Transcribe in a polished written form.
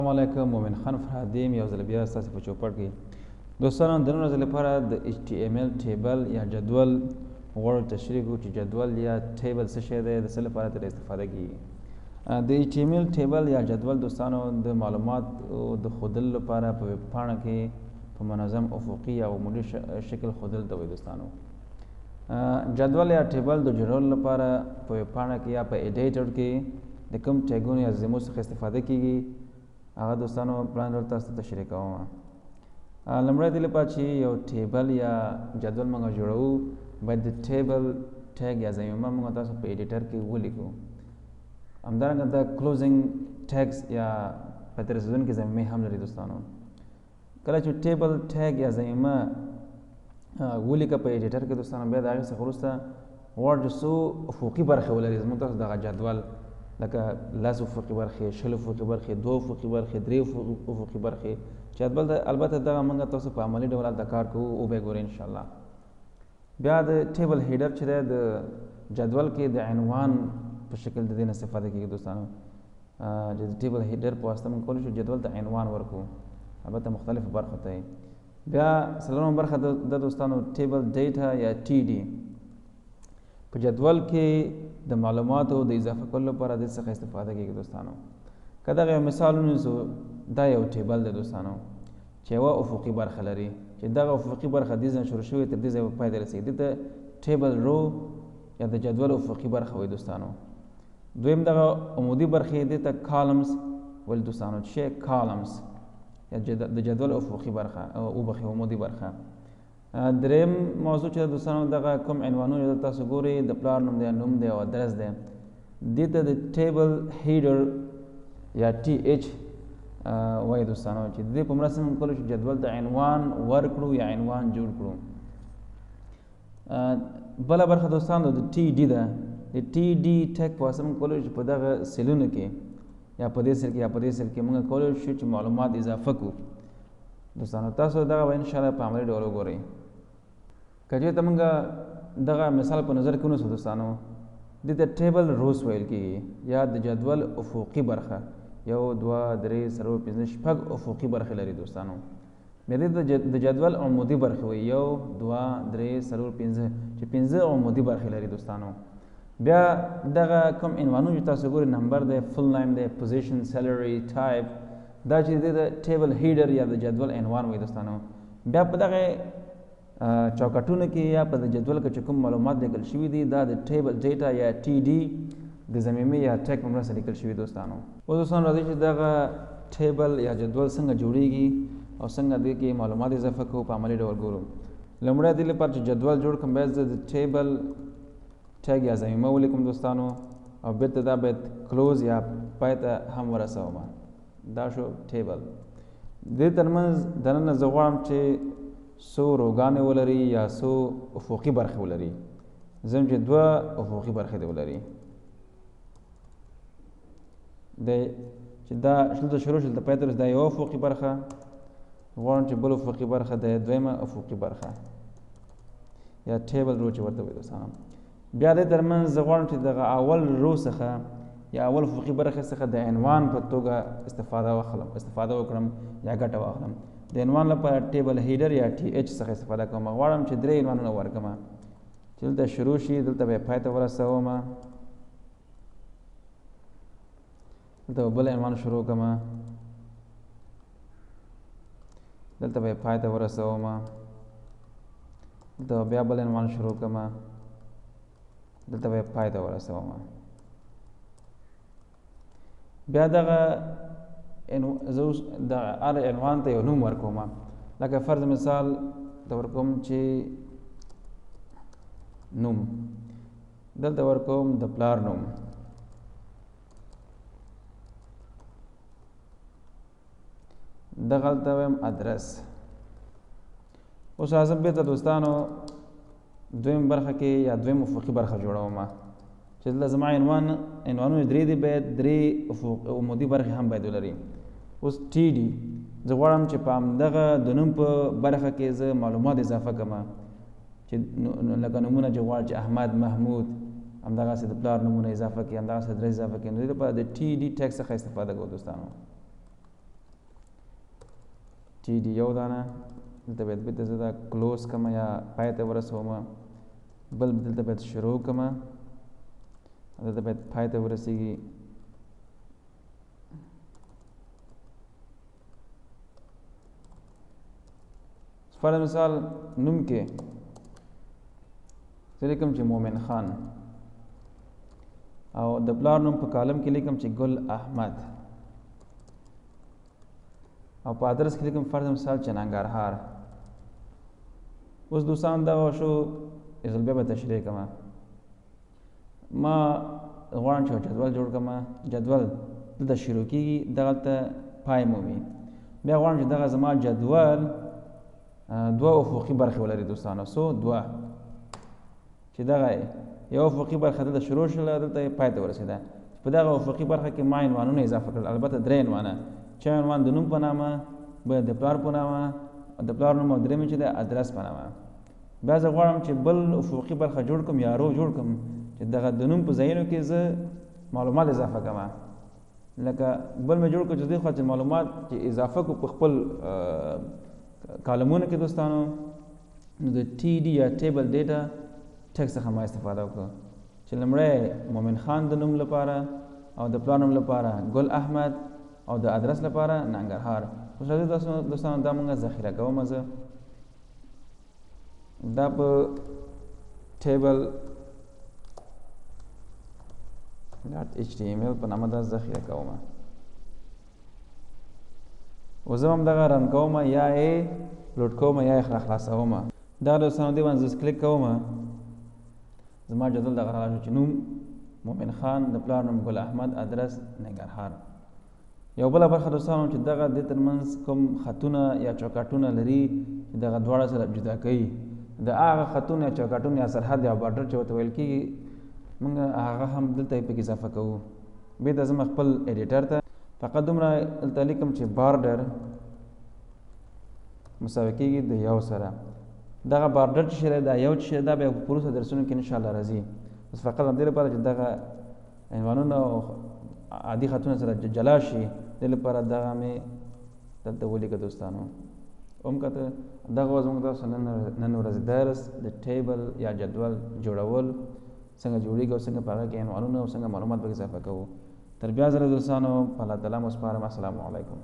السلام علیکم، مومن خان فرهادیم یو ځل بیا ستاسو په چوپړ کې. دوستانو، د نن ورځې لپاره د HTML table یا جدول غواړو تشریح کړو چې جدول یا table څه شی دی، د څه لپاره ترې استفاده کیږي. د HTML table یا جدول دوستانو د معلومات د ښودلو لپاره په ویب پاڼه کې په منظم افقي یا عمودي شکل ښودل ته وایي. دوستانو، جدول یا table د جوړولو لپاره په ویب پاڼه کې یا په editor کې د کوم tag ونو یا ضمیمو څخه استفاده کیږي، هغه دوستانو پلان ډول تاسو ته تشریح کوم. لومړی دې لپاره چې یو table یا جدول موږ جوړوو، باید د table tag یا ضمیمه موږ تاسو په editor کې ولیکو. همدارنګه د closing tags یا په ته رسېدونکې ضمیمې هم لري. دوستانو، کله چې table tag یا ضمیمه ولیکه په editor کې دوستانو، بیا د هغې څخه وروسته غواړو چې څو افقي برخې ولري زموږ تاسو دغه جدول، لکه 10 افقي برخې، 20 افقي برخې، 2 افقي برخې، 3 افقي برخې، چې البته دغه موږ تاسو په عملي ډول هلته کار کوو، وبه ګورئ انشاءالله. بیا د table header چې دی د جدول کې د عنوان په شکل د دې نه استفاده کېږي دوستانو، چې د table header په واسطه موږ کولی شو جدول ته عنوان ورکړو، البته مختلفو برخو ته یې. بیا څلورمه برخه د دوستانو table data یا TD، په جدول کې د معلوماتو د اضافه کولو لپاره دې څخه استفاده کېږي. دوستانو، که دغه یو مثال ونیسو، دا یو table دی دوستانو چې یوه افقي برخه لري، چې دغه افقي برخه دې ځای شروع شوې تر دې ځایه پای ته رسېږي، دې ته table row یا د جدول افقي برخه وایي دوستانو. دویم دغه عمودي برخې دې ته columns ویل دوستانو، چې columns یا د جدول افقي برخه او وبخښئ عمودي برخه. دریم موضوع چې دوستانو دغه کوم عنوانونه چې تاسو ګورئ، د پلار نوم دی، نوم دی او ادرس دی، دې ته د table header یا TH وایي دوستانو، چې د دې په مرسته موږ کولی شو جدول ته عنوان ورکړو یا عنوان جوړ کړو. بله برخه دوستانو د TD ده. د TD tag په واسطه موږ کولی شو په دغه cell ونو کې یا په دې cell کې یا په دې cell کې موږ کولی شو چې معلومات اضافه کړو. دوستانو، تاسو دغه به انشاءالله په عملي ډول وګورئ. که چېرته موږ دغه مثال په نظر کې ونیسو دوستانو، دې ته table rows ویل کېږي یا د جدول افقي برخه، 1 2 3 4 5 6 افقي برخې لري دوستانو. بیا دې ته د جدول عمودي برخې وایي، 1 2 3 4 5، چې 5 عمودي برخې لري دوستانو. بیا دغه کوم عنوانونه چې تاسو ګورئ، نمبر دی، full name دی، position، salary، type، دا چې دې ته table header یا د جدول عنوان وایي دوستانو. بیا په دغه چوکاټونو کې یا په جدول کې چې کوم معلومات لیکل شوي دي، دا د table data یا TD د ضمیمې یا tag په مرسته لیکل شوي دوستانو. اوس دوستانو راځئ چې دغه table یا جدول څنګه جوړیږي او څنګه دې کې معلومات اضافه کوو په عملي ډول ګورو. لومړی دې لپاره چې جدول جوړ کړم، باید زه د table tag یا ضمیمه ولیکم دوستانو، او بېرته دا باید close یا پای ته هم ورسوم. دا شو table. دې ترمنځ دننه زه غواړم چې څو row ګانې ولري یا څو افقي برخې ولري، زه چې 2 افقي برخې دې ولري. دی چې دا دلته شروع شول دلته پای ته ورسېد، دا یوه افقي برخه، غواړم چې بل افقي برخه دی دویمه افقي برخه یا table row چې ورته وایي دوستانو. بیا دې ترمنځ زه غواړم چې دغه اول row څخه یا اول افقي برخې څخه د عنوان په توګه استفاده وکړم یا ګټه واخلم. د عنوان لپاره table header یا TH څخه استفاده کوم. غواړم چې 3 عنوانونه ورکړم، چې دلته شروع شي دلته به یې پای ته ورسوم، دلته به بل عنوان شروع کړم، دلته به یې پای ته ورسوم، دلته به بیا بل عنوان شروع کړم، دلته به یې پای ته ورسوم. بیا دغه زه اوس د هر عنوان ته یو نوم ورکوم، لکه فرض مثال ته ورکوم چې نوم، دلته ورکوم د پلار نوم، دغلته وایم ادرس. اوس راځم بېرته دوستانو دویم برخه کې یا دویم افقي برخه جوړوم، چې دلته زما عنوانونه 3 دي، باید 3 عمودي برخې هم باید ولري. اوس TD زه غواړم چې په همدغه د نوم په برخه کې زه معلومات اضافه کړم، چې لکه نومونه چې غواړم چې احمد، محمود، همدغسې د پلار نومونه اضافه کړي، همدغسې ادرس اضافه کړي. نو دې لپاره د TD tag څخه استفاده کوو دوستانو. td یو دانه دلته باید بیرته زه دا close کړم یا پای ته ورسوم، بل دلته باید شروع کړم، دلته باید پای ته ورسیږي. فرض مثال نوم کې زه لیکم چې مومن خان، او د پلار نوم په کالم کې لیکم چې ګل احمد، او په ادرس کې لیکم فرض مثال چې ننګرهار. اوس دوستان دغه شو، یو ځل بیا به تشریح کړم. ما غواړم چې جدول جوړ کړم. جدول دلته شروع کیږي، دغلته پای مومي. بیا غواړم چې دغه زما جدول دوه افقي برخې ولري دوستانو. څو دوه چې دغه یو افقي برخه دلته شروع شوله، دلته یې پای ته ورسېده. په دغه افقي برخه کې ما عنوانونه اضافه کړل، البته درې عنوانه، چې عنوان د نوم په نامه، بل د پلار په نامه، د پلار نوم، او درېیم چې د ادرس په نامه. بیا زه غواړم چې بل افقي برخه جوړ کړم یا row جوړ کړم چې دغه د نوم په ځایونو کې زه معلومات اضافه کړم. لکه بل مې جوړ کړ چې دې خوا چې معلومات چې اضافه کړو په خپل کالمونو کې دوستانو، نو د td یا table data tag څخه ما استفاده وکړه چې لومړی مومن خان د نوم لپاره، او د پلار نوم لپاره ګل احمد، او د ادرس لپاره ننګرهار. اوس راځئ دوستانو دا مونږ ذخیره کوم. زه دا په table.html په نامه دا ذخیره کوم، او زه هم دغه run کوم، یا یې load کوم، یا یې خلاصوم. دا دوستانو دې باندې زه کلیک کوم، زما جدول دغه راغی چې نوم مومن خان، د پلار نوم ګل احمد، ادرس ننګرهار. یو بله برخه دوستانو چې دغه دې ترمنځ کوم خطونه یا چوکاټونه لري چې دغه دواړه سره جدا کوي، د هغه خطونه یا چوکاټونه یا سرحد یا border چې ورته ویل کېږي، موږ هغه هم دلته یې پکې اضافه کوو. بېرته ځم خپل editor ته، فقط دومره دلته لیکم چې border مساوي کېږي د یو سره. دغه border چې دی، دا یو چې دی، دا بیا په وروسته درسونو کې انشاءالله راځي. بس فقط همدې لپاره چې دغه عنوانونه او عادي خطونه سره جلا شي، دې لپاره دغه مې دلته ولیکه دوستانو. هم کته دغه زموږ تاسو نن ورځ درس د table یا جدول جوړول څنګه جوړیږي او څنګه په هغه کې عنوانونه او څنګه معلومات پکې اضافه کوو. تر بیا ځله دوستانو، په الله تعالی مو سپارم. السلام علیکم.